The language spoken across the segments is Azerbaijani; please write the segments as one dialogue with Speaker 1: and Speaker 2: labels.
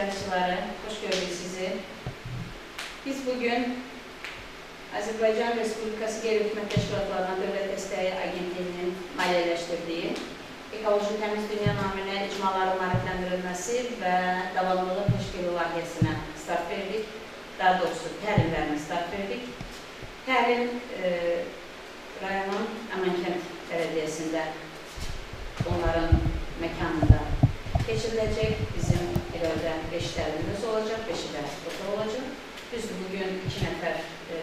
Speaker 1: iştirakçıları, hoş gördük sizi. Biz bugün Azərbaycan Respublikası Qeyri-Hökumət Təşkilatlarına Dövlət Dəstəyi Agentliyinin maliyyələşdirdiyi Ekoloji Təmiz Dünya naminə icmaların maarifləndirilməsi və davamlılığın təşkili layihəsinə start verdik. Daha doğrusu təlimlərinə start verdik. Təlim rayonun Əmənkənd Bələdiyyəsində onların məkanında keçiriləcək. Bizim irəlidə 5 təlimimiz olacaq, 5-i də burada olacaq. Düzdür, bugün 2 nəfər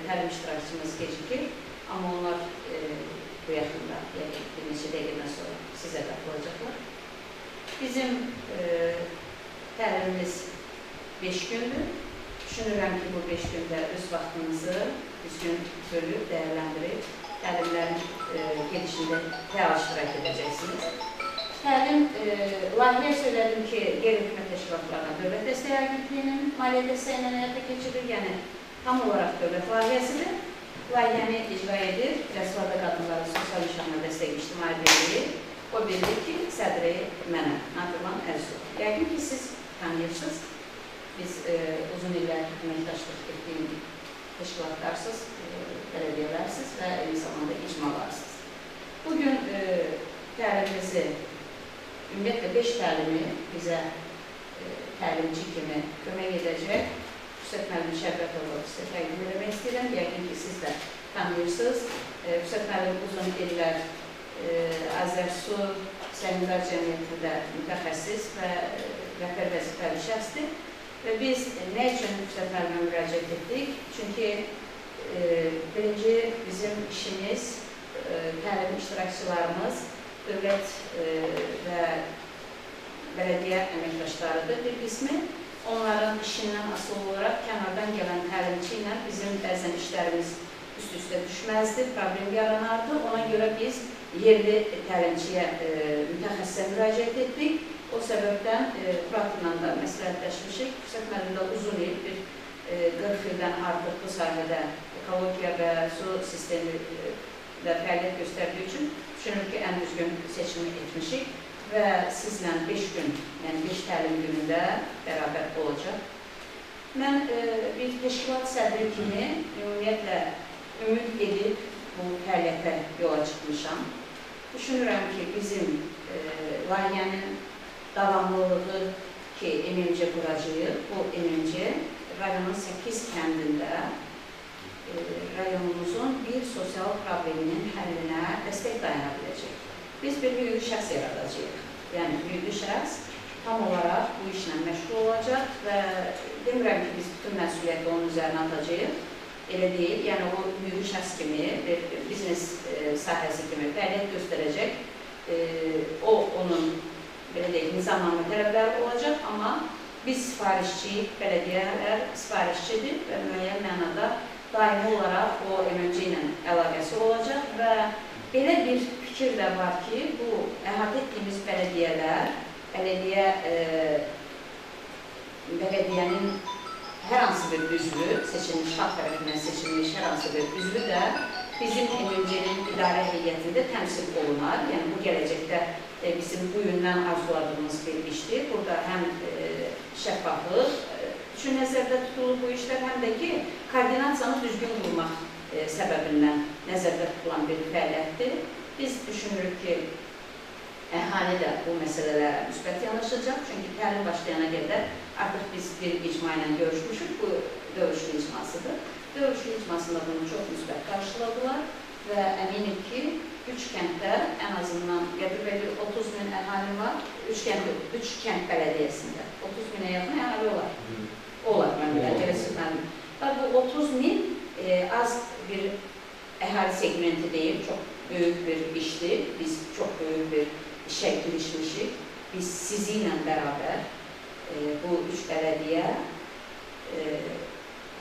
Speaker 1: təlim iştirakçımız gecikir, amma onlar bu yaxında, yəni bir neçə dəqiqədən sonra sizə qatılacaqlar. Bizim təlimimiz 5 gündür. Düşünürəm ki, bu 5 gündə öz vaxtınızı düzgün bölüb, dəyərləndirib, təlimlərin gedişində fəal iştirak edəcəksiniz. Təlim, layihəyə söylədim ki, qeyri-hökumət təşkilatlarına Dövlət Dəstəyi Agentliyinin maliyyə dəstəyi ilə həyata keçirilir, yəni tam olaraq dövlət layihəsidir. Layihəni icra edir Rəsvada Qadınların Sosial İnkişafına Dəstək İctimai Birliyi. O birlik ki, sədri mənəm, Nafirman Əzizov. Yəqin ki, siz tanıyırsınız. Biz uzun illər əməkdaşlıq etdiyim təşkilatlarsınız, bələdiyyələrsiniz və eyni zamanda icmalarsınız. Bugün təlimimizi, ümumiyyətlə 5 təlimi bizə təlimçi kimi kömək edəcək. Fürsət müəllim Şərbətova sizə təqdim eləmək istəyirəm. Yəqin ki, siz də tanıyırsınız. Fürsət müəllim uzun illər Azərsu Səhmdar Cəmiyyətində mütəxəssis və rəhbər vəzifəli şəxsdir. Və biz nə üçün Fürsət müəllimə müraciət etdik? Çünki birinci bizim işimiz, təlim iştirakçılarımız dövlət və bələdiyyə əməkdaşlarıdır bir qismi. Onların işindən asılı olaraq kənardan gələn təlimçi ilə bizim bəzən işlərimiz üst-üstə düşməzdi, problem yaranardı. Ona görə biz yerli təlimçiyə, mütəxəssisə müraciət etdik. O səbəbdən kuratorla da məsləhətləşmişik. Fürsət müəllim də uzun il, bir 40 ildən artıq bu sahədə ekologiya və su sistemi də fəaliyyət göstərdiyi üçün düşünürüm ki, ən düzgün seçimi etmişik və sizlə 5 gün, yəni 5 təlim günündə bərabər olacaq. Mən bir təşkilat sədri kimi ümumiyyətlə ümid edib bu fəaliyyətə yola çıxmışam. Düşünürəm ki, bizim layihənin davamlılığı ki, MMC quracağıq, bu MMC rayonun 8 kəndində rayonumuzun bir sosial probleminin həllinə dəstək dayana biləcək. Biz bir hüquqi şəxs yaradacağıq. Yəni, hüquqi şəxs tam olaraq bu işlə məşğul olacaq və demirəm ki, biz bütün məsuliyyəti onun üzərinə atacağıq. Elə deyil, yəni o hüquqi şəxs kimi, bir biznes sahəsi kimi fəaliyyət göstərəcək. O, onun, belə deyək, nizamnamə tələbləri olacaq, amma biz sifarişçiyik, bələdiyyələr sifarişçidir və müəyyən mənada daimi olaraq o MMC ilə əlaqəsi olacaq və belə bir fikir də var ki, bu əhatə etdiyimiz bələdiyyələr, bələdiyyənin hər hansı bir üzvü, seçilmiş, xalq tərəfindən seçilmiş hər hansı bir üzvü də bizim MMC-nin idarə heyətində təmsil olunar. Yəni, bu gələcəkdə bizim bu gündən arzuladığımız bir işdir. Burada həm şəffaflıq üçün nəzərdə tutulur bu işlər, həm də ki, koordinasiyanı düzgün qurmaq səbəbindən nəzərdə tutulan bir fəaliyyətdir. Biz düşünürük ki, əhali də bu məsələlərə müsbət yanaşacaq. Çünki təlim başlayana qədər artıq biz bir icma ilə görüşmüşük. Bu dövüşlü icmasıdır. Dövüşlü icmasında bunu çox müsbət qarşıladılar və əminim ki, 3 kənddə ən azından Qədirbəli 30 min əhali var. 3 kənd bələdiyyəsində 30 minə yaxın əhali olar. Olar, mən biləm, gələsiz mənim. Və bu 30 min az bir əhali segmenti deyil, çox böyük bir işdir. Biz çox böyük bir işə girişmişik. Biz sizinlə bərabər bu 3 bələdiyyə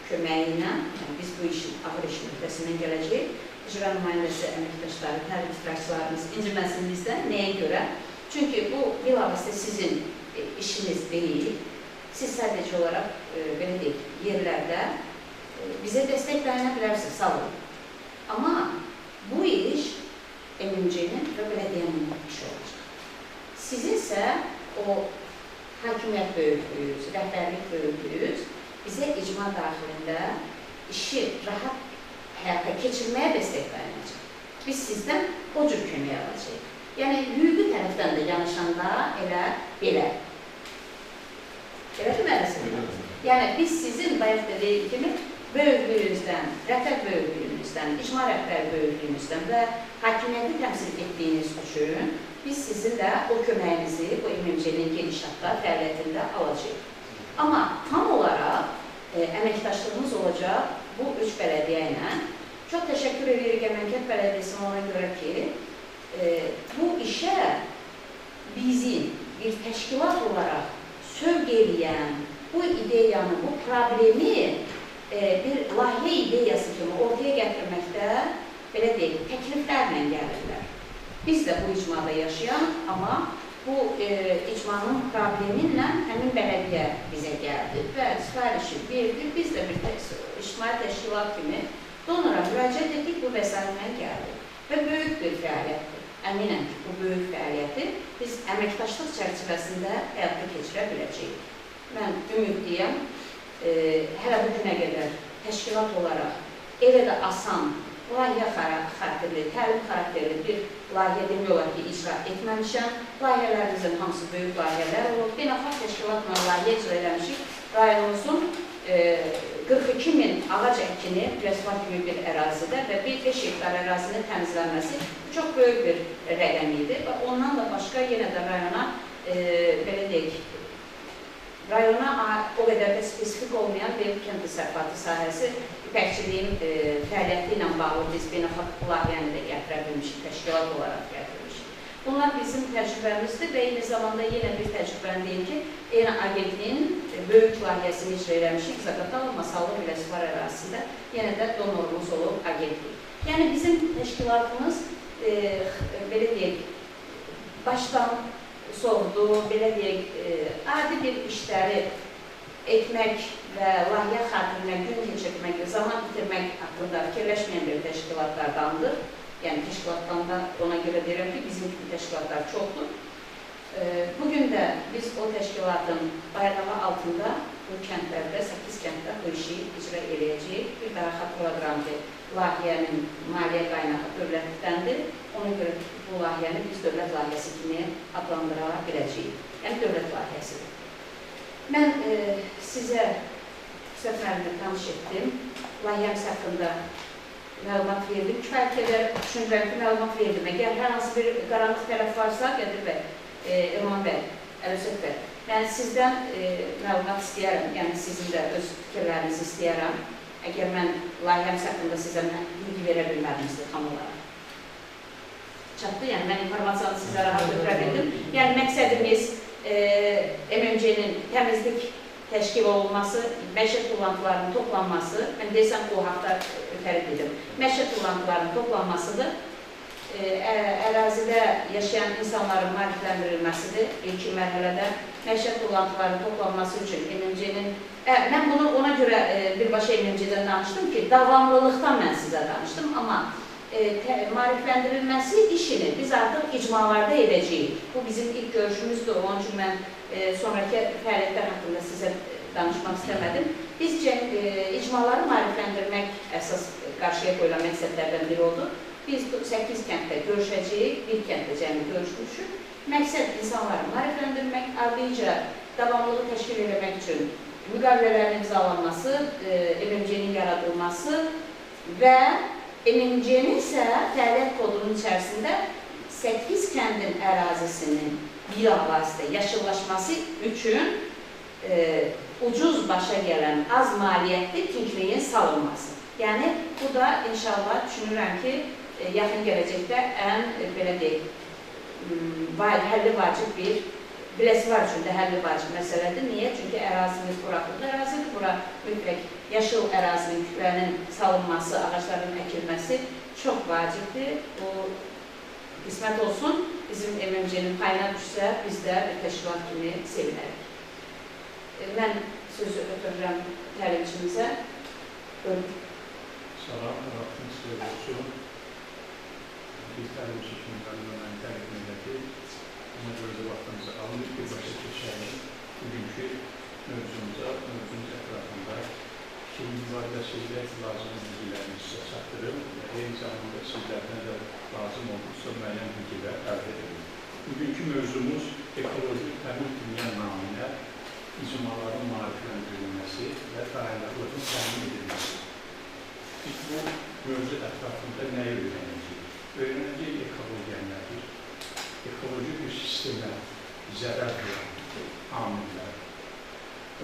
Speaker 1: köməyi ilə, yəni biz bu işin, ağır işin öhdəsindən gələcəyik. İcra nümayəndəsi əməkdaşları, təlim iştirakçılarımız inciməsin bizdən. Nəyə görə? Çünki bu bilavasitə sizin işiniz deyil. Siz sadəcə olaraq, belə deyək, yerlərdə bizə dəstək dayana bilərsiniz, sağ olun. Amma bu iş MMC-nin və bələdiyyənin işi olacaq. Sizin isə o hakimiyyət böyüklüyünüz, rəhbərlik böyüklüyünüz bizə icma daxilində işi rahat həyata keçirməyə destek dayanacaq. Biz sizdən o cür kömək alacağıq. Yəni, hüquqi tərəfdən də yanaşanda elə belə. Elədir mi, Ələsəd? Yəni, biz sizin, bayaq dediyim kimi, böyüklüyünüzdən, rəhbər böyüklüyünüzdən, icma rəhbər böyüklüyünüzdən və hakimiyyəti təmsil etdiyiniz üçün biz sizin də o köməyinizi bu MMC-nin gedişatda, fəaliyyətində alacağıq. Amma tam olaraq əməkdaşlığımız olacaq bu üç bələdiyyə ilə. Çox təşəkkür edirik Əmənkənd Bələdiyyəsinə ona görə ki, bu işə bizi bir təşkilat olaraq sövq eləyən bu ideyanı, bu problemi bir layihə ideyası kimi ortaya gətirməkdə, belə deyək, təkliflərlə gəlirlər. Biz də bu icmada yaşayan, amma bu icmanın problemi ilə həmin bələdiyyə bizə gəldi və sifarişi verdi. Biz də bir ictimai təşkilat kimi donora müraciət etdik, bu vəsaitlə gəldi. Və böyük bir fəaliyyətdir. Əminəm ki, bu böyük fəaliyyəti biz əməkdaşlıq çərçivəsində həyata keçirə biləcəyik. Mən ümidliyəm, hələ bu günə qədər təşkilat olaraq elə də asan, layihə xarakterli, təlim xarakterli bir layihə demək olar ki, icra etməmişəm. Layihələrimizin hamısı böyük layihələr olub. Beynəlxalq təşkilatla layihə icra eləmişik. Rayonumuzun 42 min ağac əkini Biləsuvar kimi bir ərazidə və 5 hektar ərazinin təmizlənməsi çox böyük bir rəqəm idi. Və ondan da başqa yenə də rayona, belə deyək, rayona o qədər də spesifik olmayan bir kənd təsərrüfatı sahəsi, ipəkçiliyin fəaliyyəti ilə bağlı biz beynəlxalq layihəni də gətirə bilmişik, təşkilat olaraq gətirmişik. Bunlar bizim təcrübəmizdir və eyni zamanda yenə bir təcrübəni deyim ki, eyni agentliyin böyük layihəsini icra eləmişik, Zaqatala, Masallı, Biləsuvar ərazisində yenə də donorumuz olub agentlik. Yəni bizim təşkilatımız, belə deyək, başdan soğudu, belə deyək, adi bir işləri etmək və layihə xatirinə gün keçirmək, zaman itirmək haqqında fikirləşməyən bir təşkilatlardandır. Yəni təşkilatdan da ona görə deyirəm ki, bizim kimi təşkilatlar çoxdur. Bugün də biz o təşkilatın bayrağı altında bu kəndlərdə, 8 kənddə bu işi icra eləyəcəyik. Bir daha xatırladıram ki, layihənin maliyyə qaynağı dövlətdəndir. Ona görə bu layihəni biz dövlət layihəsi kimi adlandıra biləcəyik. Yəni dövlət layihəsidir. Mən sizə Fürsət müəllimi tanış etdim. Layihəmiz haqqında məlumat verdim. Kifayət qədər düşünürəm ki, məlumat verdim. Əgər hər hansı bir qaranlıq tərəf varsa, Qədir bəy, Elman bəy, Əlövsət bəy, mən sizdən məlumat istəyərəm, yəni sizin də öz fikirlərinizi istəyərəm. Əgər mən layihəmiz haqqında sizə bilgi verə bilmədimsə tam olaraq. Çatdı, yəni mən informasiyanı sizə rahat ötürə bildim. Yəni məqsədimiz MMC-nin təmizlik təşkil olunması, məişət tullantılarının toplanması, mən desəm o haqda ötəri dedim, məişət tullantılarının toplanmasıdır, ərazidə yaşayan insanların maarifləndirilməsidir ilkin mərhələdə, məişət tullantılarının toplanması üçün MMC-nin, mən bunu ona görə birbaşa MMC-dən danışdım ki, davamlılıqdan mən sizə danışdım, amma maarifləndirilməsi işini biz artıq icmalarda edəcəyik. Bu bizim ilk görüşümüzdür, onun üçün mən sonraki fəaliyyətlər haqqında sizə danışmaq istəmədim. Biz icmaları maarifləndirmək əsas qarşıya qoyulan məqsədlərdən biri oldu. Biz 8 kənddə görüşəcəyik, bir kənddə cəmi görüşmüşük. Məqsəd insanları maarifləndirmək, ardınca davamlılığı təşkil etmək üçün müqavilələrin imzalanması, MMC-nin yaradılması və MMC-nin isə fəaliyyət kodunun içərisində 8 kəndin ərazisinin bilavasitə yaşıllaşması üçün ucuz başa gələn az maliyyətli tinkliyin salınması. Yəni, bu da inşallah düşünürəm ki, yaxın gələcəkdə ən, belə deyək, həlli vacib bir, Biləsuvar üçün də həlli vacib məsələdir. Niyə? Çünki ərazimiz quraqlıq ərazidir. Bura mütləq yaşıl ərazinin kütlənin salınması, ağacların əkilməsi çox vacibdir. Bu qismət olsun, bizim MMC-nin payına düşsə, biz də bir təşkilat kimi sevinərik. Mən sözü ötürürəm təlimçimizə. Buyurun.
Speaker 2: Salam, vaxtınız xeyir olsun. Bir təlimçi kimi məni təqdim elədi. Ona görə də vaxtınızı almış, birbaşa keçərik bugünkü mövzumuza. Fikir mübadiləsi edək, lazım bilgilərimi sizə çatdırım və eyni zamanda sizlərdən də lazım olduqca müəyyən bilgilər əldə edim. Bugünkü mövzumuz ekoloji təmiz dünya naminə icmaların maarifləndirilməsi və dayanıqlığın təmin edilməsi. Biz bu mövzu ətrafında nəyi öyrənəcəyik? Öyrənəcəyik ekologiya nədir? Ekoloji bir sistemə zərər verən amillər,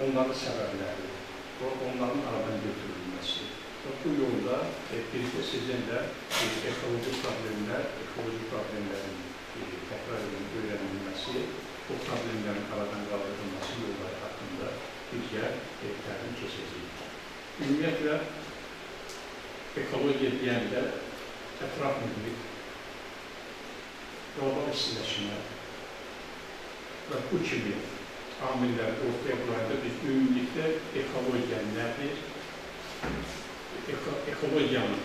Speaker 2: onların səbəbləri və onların aradan götürülməsi. Və bu yolda birlikdə sizinlə ekoloji problemlər, ekoloji problemlərin təkrar edin, öyrənilməsi, bu problemlərin aradan qaldırılması yolları haqqında birgə təlim keçəcəyik. Ümumiyyətlə, ekologiya deyəndə ətraf mühit, qlobal istiləşmə və bu kimi amillər ortaya qoyanda biz ümumilikdə ekologiya nədir, ekologiyanın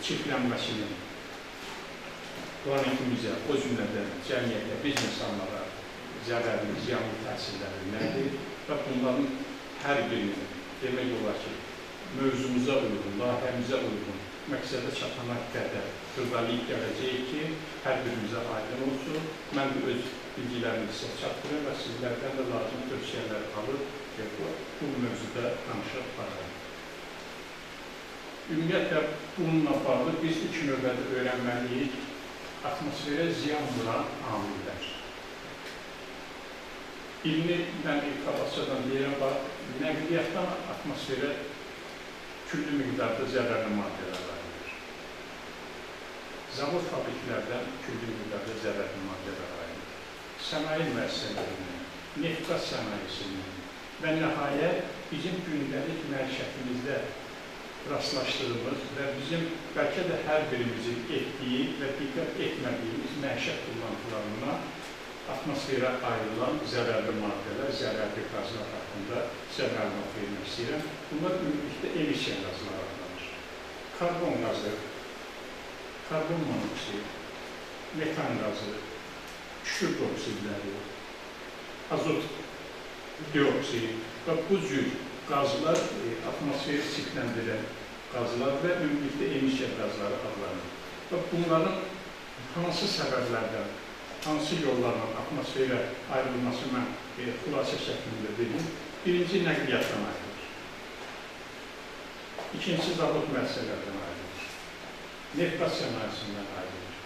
Speaker 2: çirklənməsinin planetimizə, o cümlədən cəmiyyətə, biz insanlara zərərli, ziyanlı təsirləri nədir və bunların hər birinin demək olar ki, mövzumuza uyğun, layihəmizə uyğun, məqsədə çatana qədər xırdalayıb gələcəyik ki, hər birimizə aydın olsun. Mən də öz bilgilərimi sizə çatdırım və sizlərdən də lazım tövsiyələr alıb bu mövzuda danışa bacarım. Ümumiyyətlə, bununla bağlı biz ilk növbədə öyrənməliyik atmosferə ziyan vuran amillər. Birini mən qabaqcadan deyirəm, bax, nəqliyyatdan atmosferə küllü miqdarda zərərli maddələr ayrılır. Zavod fabriklərdən küllü miqdarda zərərli maddələr ayrılır. Sənaye müəssisələrindən, neft-qaz sənayesindən və nəhayət bizim gündəlik məişətimizdə rastlaşdığımız və bizim bəlkə də hər birimizin etdiyi və diqqət etmədiyimiz məişət tullantılarından atmosferə ayrılan zərərli maddələr, zərərli qazlar haqqında sizə məlumat vermək istəyirəm. Bunlar ümumilikdə emissiya qazları adlanır. Karbon qazı, karbon monoksid, metan qazı, kükürt oksidləri, azot dioksid və bu cür qazlar atmosferi çirkləndirən qazlar və ümumilikdə emissiya qazları adlanır. Və bunların hansı səbəblərdən, hansı yollarla atmosferə ayrılması mən xülasə şəklində dedim. Birinci, nəqliyyatdan ayrılır. İkincisi, zavod müəssisələrdən ayrılır. Neft-qaz sənayesindən ayrılır.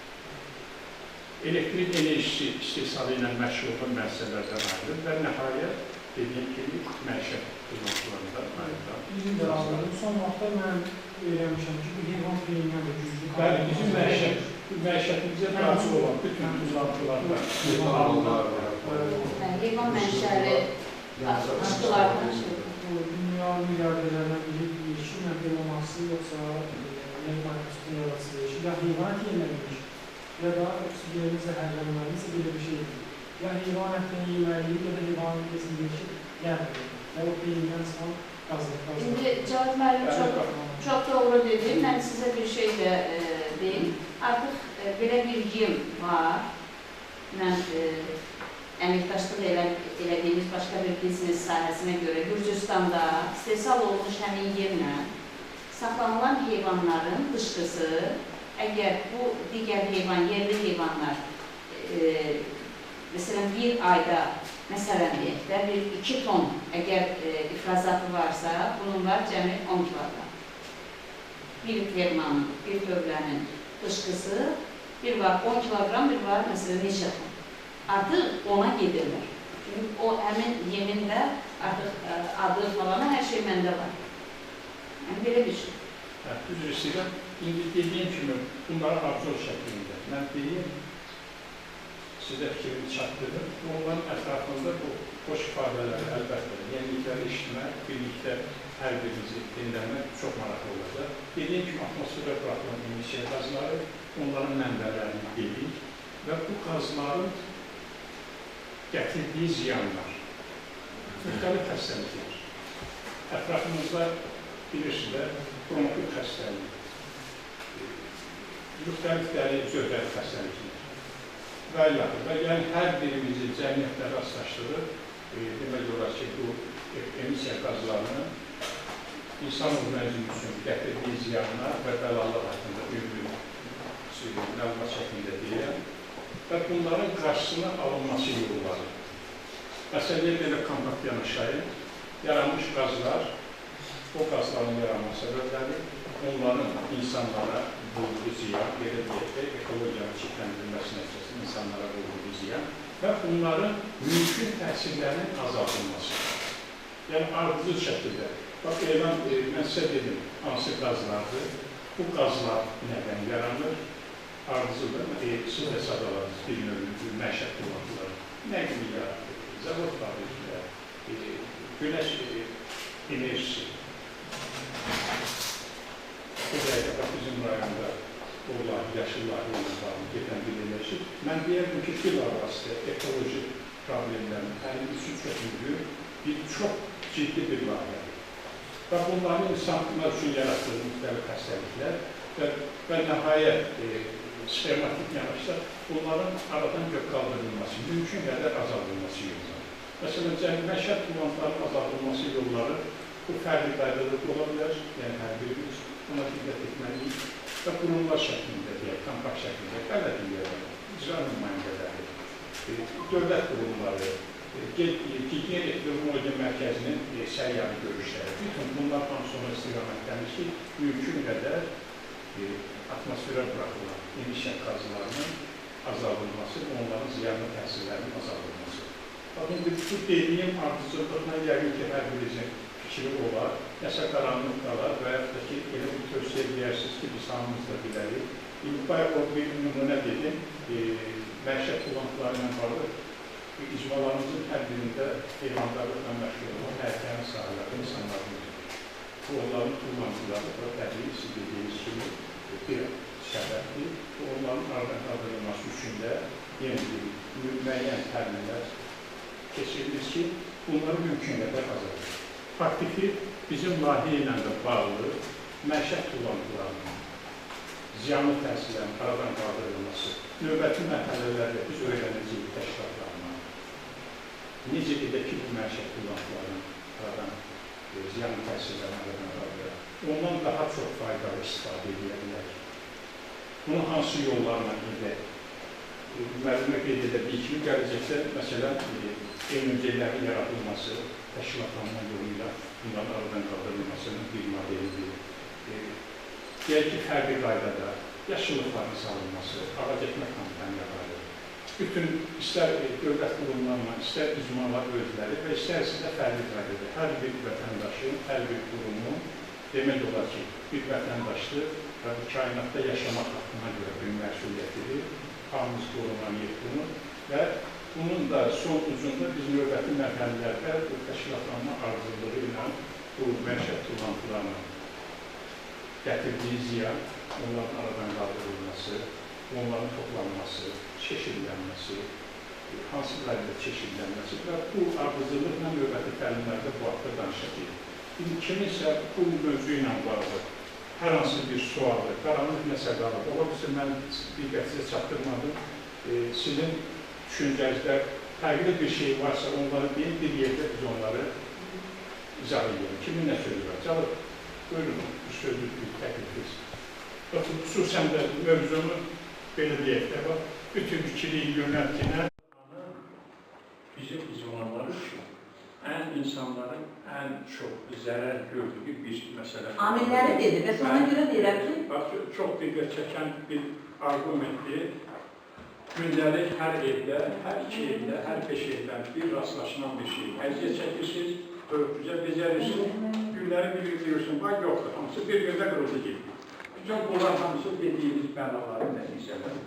Speaker 2: Elektrik enerjisi istehsalı ilə məşğul olan müəssisələrdən ayrılır və nəhayət, dediyim kimi, məişət tullantılarından ayrılır.
Speaker 3: Bizim də anladım. Son vaxtda mən öyrənmişəm ki, bu heyvan peyindən də güclü.
Speaker 2: Bəli, bizim məişətimizə daxil olan bütün tullantılardan alınan.
Speaker 1: Heyvan mənşəli çıxılardan şey.
Speaker 3: Bu dünya milyarderlərindən biri deyir ki, mən belə olması yoxsa Microsoftun yaradıcısı deyir ki, ya heyvan əti yeməliyik, ya da oksigenin zəhərlənməlisə belə bir şey deyil. Ya heyvan ətini yeməliyik, ya da heyvanın ətini deyir ki, yeməliyik. Ya o peyindən çıxan qazlar.
Speaker 1: İndi Cavad müəllim çox doğru dedi. Mən sizə bir şey də deyim. Artıq belə bir yem var. Mən əməkdaşlıq elədiyimiz başqa bir biznes sahəsinə görə Gürcüstanda istehsal olunmuş həmin yemlə saxlanılan heyvanların dışqısı, əgər bu digər heyvan, yerli heyvanlar, məsələn, bir ayda, məsələn deyək də, bir 2 ton əgər ifrazatı varsa, bunun var cəmi 10 kiloqram. Bir fermanın, bir tövlənin dışqısı, bir var 10 kiloqram, bir var, məsələn, neçə ton. Artıq ona gedirlər. Çünki o həmin yemin də artıq adı falan, hər şey məndə var. Yəni, belə bir şey.
Speaker 2: Üzr istəyirəm, indi dediyim kimi, bunları abzor şəklində mən deyim, sizə fikrimi çatdırdım. Onların ətrafında bu xoş ifadələri əlbəttə, yenilikləri eşitmək, birlikdə hər birimizi dinləmək çox maraqlı olacaq. Dediyim kimi, atmosferə buraxılan emissiya qazları, onların mənbələrini dedik və bu qazların gətirdiyi ziyanlar, müxtəlif xəstəliklər. Ətrafımızda bilirsiniz də, bronxit xəstəliyi, müxtəlif dəri zöhrəli xəstəliklər və ilaxır. Və yəni hər birimizi cəmiyyətlə rastlaşdırıb, demək olar ki, bu emissiya qazlarının insan orqanizmi üçün gətirdiyi ziyanlar və bəlalar haqqında ümumi məlumat şəklində deyirəm və bunların qarşısına alınması yolları. Məsələyə belə kompakt yanaşayım, yaranmış qazlar, o qazların yaranma səbəbləri, onların insanlara vurduğu ziyan, belə deyək də, ekologiyanın çirkləndirilməsi nəticəsində insanlara vurduğu ziyan və bunların mümkün təsirlərinin azaldılması. Yəni, ardıcıl şəkildə. Bax, elan, mən sizə dedim, hansı qazlardır, bu qazlar nədən yaranır, ardıcıldır, siz də sadaladınız bir növ məişət tullantıları, nəqliyyat, zavod fabriklər, günəş enerjisi. Bu dəqiqə, bax, bizim rayonda o yaşıl layihə ilə bağlı gedən bir enerji. Mən deyərdim ki, bilavasitə ekoloji problemlərin həlli üçün çox mühüm, bir çox ciddi bir layihədir. Və bunların insanlar üçün yaratdığı müxtəlif xəstəliklər və nəhayət sxematik yanaşsa, bunların aradan qaldırılması, mümkün qədər azaldılması yolları. Məsələn, məişət tullantılarının azaldılması yolları bu fərqli qaydada ola bilər, yəni hər birimiz buna diqqət etməliyik və qurumlar şəklində, deyək, kompakt şəklində, bələdiyyələr, icra nümayəndələri, dövlət qurumları, Gigiyen Epidemiologiya Mərkəzinin səyyarı görüşləri. Bütün bunlar hamısı ona istiqamətlənir ki, mümkün qədər atmosferə buraxılan emissiya qazlarının azaldılması və onların ziyanlı təsirlərinin azaldılması. Baxın, bu dediyim ardıcıllıqla yəqin ki, hər birinizin fikri olar, nəsə qaranlıq qalar və yaxud da ki, elə bir tövsiyə deyərsiniz ki, biz hamımız da bilərik. İndi bayaq o bir nümunə dedim, məişət tullantıları ilə bağlı icmalarımızın hər birində heyvandarlıqla məşğul olan həyətyan sahələrdə insanlarımız var. Bu, onların tullantıları da təbii, siz dediyiniz kimi bir səbəbdir. Bu, onların aradan qaldırılması üçün də yenə müəyyən təlimlər keçirilir ki, bunları mümkün qədər azaldır. Faktiki, bizim layihə ilə də bağlı məişət tullantılarının ziyanlı təsirlərin aradan qaldırılması, növbəti mərhələlərdə biz öyrənəcəyik təşkilatlarla. Necə edək ki, bu məişət tullantılarının aradan, ziyanlı təsirlərin aradan qaldıraq, ondan daha çox faydalı istifadə edə bilərik. Bunu hansı yollarla edək? Müəllimə qeyd edə kimi, gələcəkdə, məsələn, ev muzeylərinin yaradılması, təşkilatlanma yolu ilə bunların aradan qaldırılmasının bir modelidir. Deyək ki, fərqli qaydada yaşıllıqların salınması, ağac əkmə kampaniyaları, bütün istər dövlət qurumlarla, istər icmalar özləri və istərsə də fərqli qaydada hər bir vətəndaşın, hər bir qurumun demək olar ki, bir vətəndaşdır və bu kainatda yaşamaq haqqına görə bir məsuliyyətidir. Hamımız qorumalıyıq bunu və bunun da son ucunda biz növbəti mərhələlərdə bu təşkilatlanma arzuları ilə bu məişət tullantılarının gətirdiyi ziyan, onların aradan qaldırılması, onların toplanması, çeşidlənməsi, hansı qaydada çeşidlənməsi və bu ardıcıllıqla növbəti təlimlərdə bu haqda danışacağıq. İndi kiminsə bu mövzu ilə bağlı hər hansı bir sualı, qaranlıq nəsə qalıb, ola bilsin mən diqqətinizə çatdırmadım, sizin düşüncənizdə fərqli bir şey varsa onları deyin, bir yerdə biz onları izah edelim. Kimin nə sözü var? Cavab, buyurun, bir sözü, bir təklifiniz. Baxın, xüsusən də mövzunu belə deyək də, bax, bütün fikri yönəltinə bizim icmalar üçün ən insanların ən çox zərər gördüyü bir məsələ.
Speaker 1: Amilləri dedi və ona görə deyirəm ki...
Speaker 2: Bax, çox diqqət çəkən bir arqumentdir. Gündəlik hər evdə, hər iki evdə, hər beş evdən bir rastlaşılan bir şey. Əziyyət çəkirsiniz, gözəl becərirsiniz, günləri bir gün deyirsin, bax yoxdur, hamısı bir gündə qırıldı getdi. Bütün bunlar hamısı dediyimiz bəlaların nəticələri.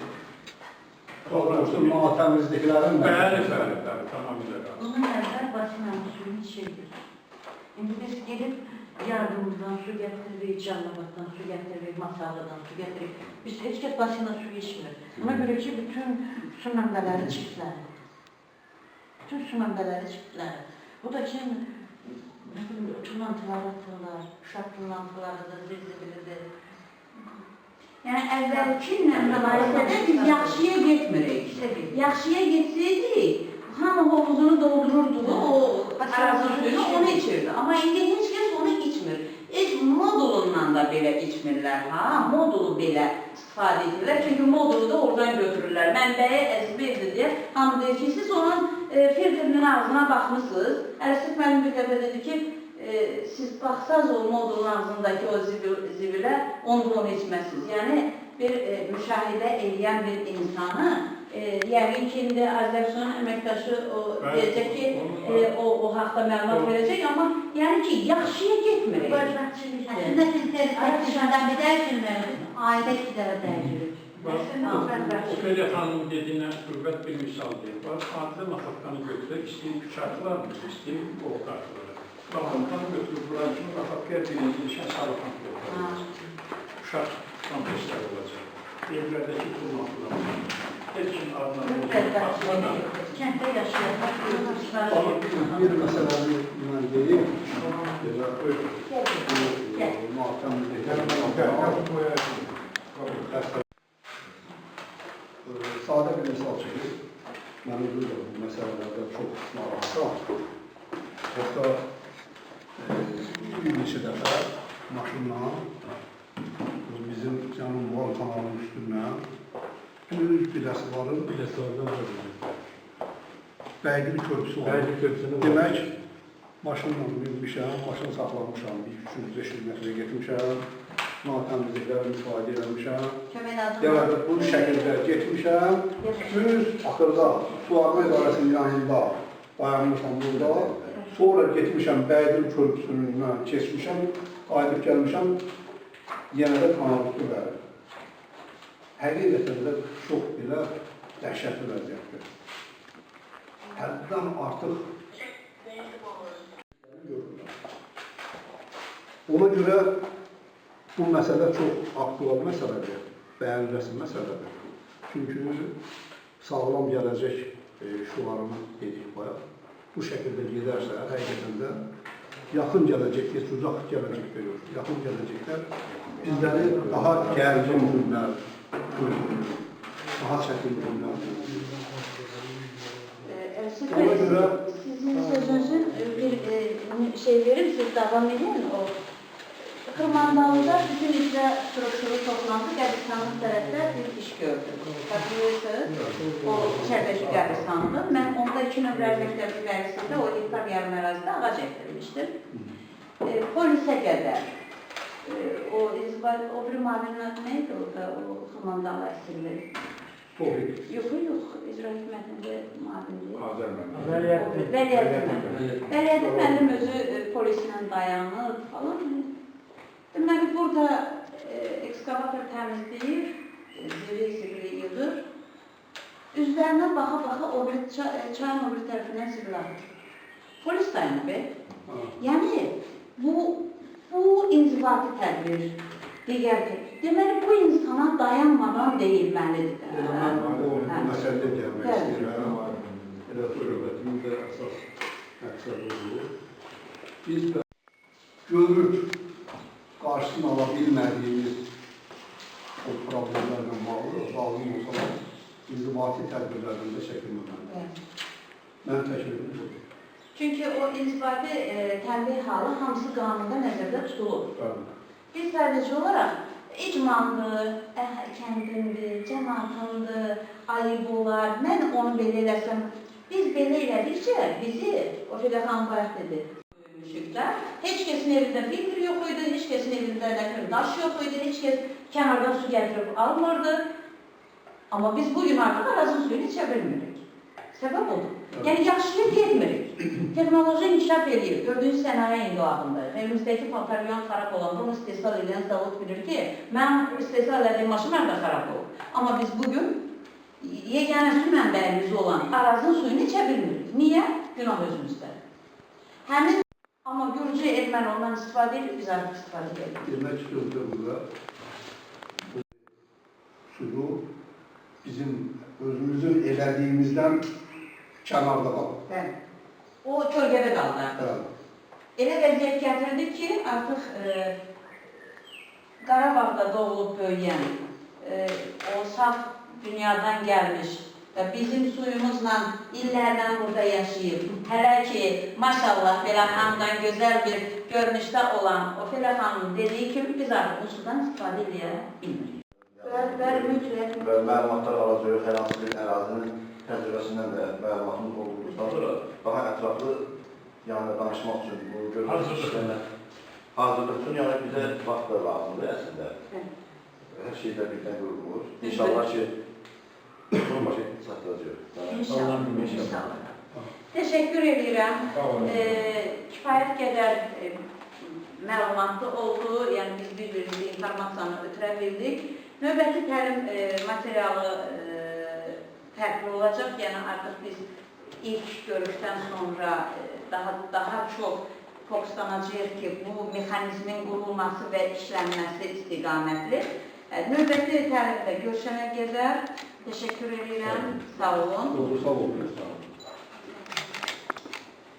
Speaker 4: Doğrusu matəmizliklərin
Speaker 2: Bəli, bəli, bəli, tamamilə razı.
Speaker 5: Bundan əvvəl Bakının suyunu içirdik. İndi biz gedib Yardımdan su gətiririk, Cəlilabaddan su gətiririk, Masallıdan su gətiririk. Biz heç kəs Bakıdan su içmir. Buna görə ki, bütün su mənbələri çirklənir. Bütün su mənbələri çirklənir. Bu da ki, tullantılar atırlar, uşaq tullantılarıdır, zirzibilidir.
Speaker 6: Yəni əvvəlki ilə müqayisədə biz yaxşıya getmirik. Yaxşıya getseydik, hamı hovuzunu doldururdu, o Arazın suyunu onu içirdi. Amma indi heç kəs onu içmir. Heç içmirlər, ha, modulu belə istifadə edirlər. Çünki modulu da oradan götürürlər. Mənbəyi əzbirdir deyə hamı deyir ki, siz onun filtrinin ağzına baxmısınız. Əlifət müəllim bir dəfə dedi ki, siz baxsaz o modulun ağzındakı o zibilə, onda onu içməzsiniz. Yəni, bir müşahidə eləyən bir insanı, yəqin ki, indi Azərbaycanın əməkdaşı o deyəcək ki, o haqda məlumat verəcək, amma yəni ki, yaxşıya getmirik.
Speaker 5: Bədbəxtçilikdir. Əslində filteri təktişəndən bir dəyişilmir, ayda 2 dəfə dəyişirik.
Speaker 2: Ofelia xanımın dediyinə qüvvət bir misal deyir. Bax, adi naxotkanı götürək, istəyir küçartılar, istəyir ortartılar. Naxotkanı götürüb vuran kimi naxotkaya birinci ilişən sarıxan olacaq. Uşaq komplekslər olacaq. Evlərdəki tullantılar olacaq. Heç kim adına olacaq.
Speaker 5: Kənddə yaşayanlar
Speaker 4: Bir məsələni mən deyim. Belə, sadə bir misal çəkir. Mən özüm də bu məsələlərdə çox narahatam. Hətta bir neçə dəfə maşınla bizim Cənub Muğam kanalının üstündən düz Biləsuvarın Bəyli körpüsü var. Demək, maşınla binmişəm, maşın saxlamışam, bir 300-500 metrə getmişəm, natəmizlikləri müşahidə eləmişəm. Demək, bu şəkildə getmişəm, düz axırda Suvarma İdarəsinin yanında dayanmışam burada. Sonra getmişəm Bəyli körpüsündən keçmişəm, qayıdıb gəlmişəm, yenə də kanal üstü. Həqiqətən də çox belə dəhşətli vəziyyətdir. Həddən artıq görürlər. Ona görə bu məsələ çox aktual məsələdir, bəyənilməsi məsələdir. Çünki sağlam gələcək şüarını dedik bayaq. Bu şəkildə gedərsə, həqiqətən də yaxın gələcəkdə, heç uzaq gələcəkdə yox, yaxın gələcəkdə bizləri daha gərgin günlər gözləyir, daha çətin günlər gözləyir. Ona görə
Speaker 6: Sizin sözünüzün bir şey verim, siz davam edin. O Xırmandalıda bütün icra strukturu toplandı, qəbristanlıq tərəfdə bir iş gördüm. Xatırlayırsınız, o içəridəki qəbristanlığı. Mən onda 2 nömrəli məktəbin bərisində o hektar yarım ərazidə ağac əkdirmişdim. Polisə qədər. O biri mavinin adı nə idi orada, o Xırmandalı əsirli?
Speaker 4: Tofiq.
Speaker 6: Yox, yox, icra hökumətində mavindir.
Speaker 2: Azər müəllim.
Speaker 6: Vəliyyətli müəllim. Vəliyyətli müəllim özü polislə dayanıb falan. Deməli, burada ekskavator təmizləyir, zibili yığır. Üzlərinə baxa-baxa çayın o biri tərəfindən zibil atır. Polis dayanıb. Yəni, bu inzibati tədbir, digər tədbir. Deməli, bu insana dayanmadan deyilməlidir də.
Speaker 4: Elə mən o məsələdə gəlmək istəyirəm. Elə söhbətimin də əsas məqsədi odur. Biz də görürük, qarşısını ala bilmədiyimiz o problemlərlə bağlı, lazım olsalar, inzibati tədbirlərdən də çəkinməməlidir. Mənim təklifim budur.
Speaker 6: Çünki o inzibati tənbih halı hamısı qanunda nəzərdə tutulub. Biz sadəcə olaraq icmandır, kəndindir, cəmaatındır, ayıb olar, mən onu belə eləsəm, biz belə elədikcə bizi, o Fidə xanım bayaq dedi, heç kəsin evində filtr yox idi, heç kəsin evində daş yox idi, heç kəs kənardan su gətirib almırdı. Amma biz bugün artıq Arazın suyunu içə bilmirik. Səbəb odur. Yəni, yaxşıya getmirik. Texnoloji inkişaf eləyir. Gördüyünüz sənaye inqilabındayıq. Evimizdəki paltaryan xarab olanda onu istehsal edən zavod bilir ki, mənim istehsal elədiyim maşın harada xarab olub. Amma biz bugün yeganə su mənbəyimiz olan Arazın suyunu içə bilmirik. Niyə? Günah özümüzdə. Həmin, amma Gürcü, erməni ondan istifadə edir, biz artıq istifadə edirik.
Speaker 4: Demək sözdə burada suyu bizim özümüzün elədiyimizdən kənarda qalır.
Speaker 6: Bəli. O kölgədə qaldı artıq. Elə vəziyyət gətirdi ki, artıq Qarabağda doğulub böyüyən, o saf dünyadan gəlmiş, Və bizim suyumuzla illərdən burada yaşayıb. Hələ ki, maşallah belə hamıdan gözəl bir görünüşdə olan o Felə xanımın dediyi kimi biz artıq bu sudan istifadə edə bilmirik.
Speaker 7: Bəli, bəli, mütləq.
Speaker 8: Və məlumatlar alacağıq, hər hansı bir ərazinin təcrübəsindən də məlumatımız olduqdan sonra daha ətraflı yəni danışmaq üçün bu görülmüş
Speaker 2: Hazırlıq.
Speaker 8: işlərlə hazırlıq üçün yəni bizə vaxt da lazımdır əslində. Hər şey də birdən qurulmur. İnşallah ki bunu başa çatdıracağıq.
Speaker 6: İnşallah. İnşallah. Təşəkkür edirəm.
Speaker 2: Sağ olun.
Speaker 6: Kifayət qədər məlumatlı oldu. Yəni biz bir-birimizə informasiyanı ötürə bildik. Növbəti təlim materialı fərqli olacaq. Yəni artıq biz ilk görüşdən sonra daha çox fokuslanacağıq ki, bu mexanizmin qurulması və işlənməsi istiqamətli. Növbəti təlimdə görüşənə qədər təşəkkür edirəm. Sağ olun.
Speaker 4: Sağ olun.